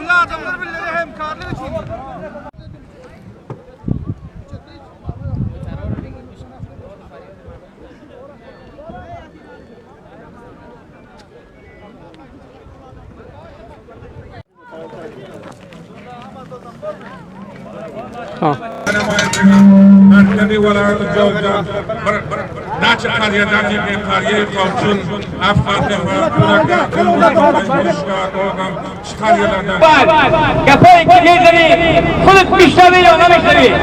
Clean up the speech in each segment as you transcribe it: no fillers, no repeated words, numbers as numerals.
Bu adamlar birileri hemkarlık için. مرکزی ولایت جوزجان ناچ قریه که قریه قوچون گپایی که میزنی خودت میشنوی یا نمیشنوی؟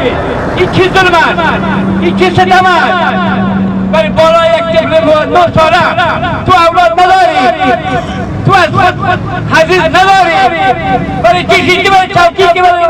این چی ظلم است؟ این چی ستم است؟ ولی بالا یک طفل نه ساله تو اولاد نداری تو از خود حزیز نداری. برای چی که برای چوکی که برای.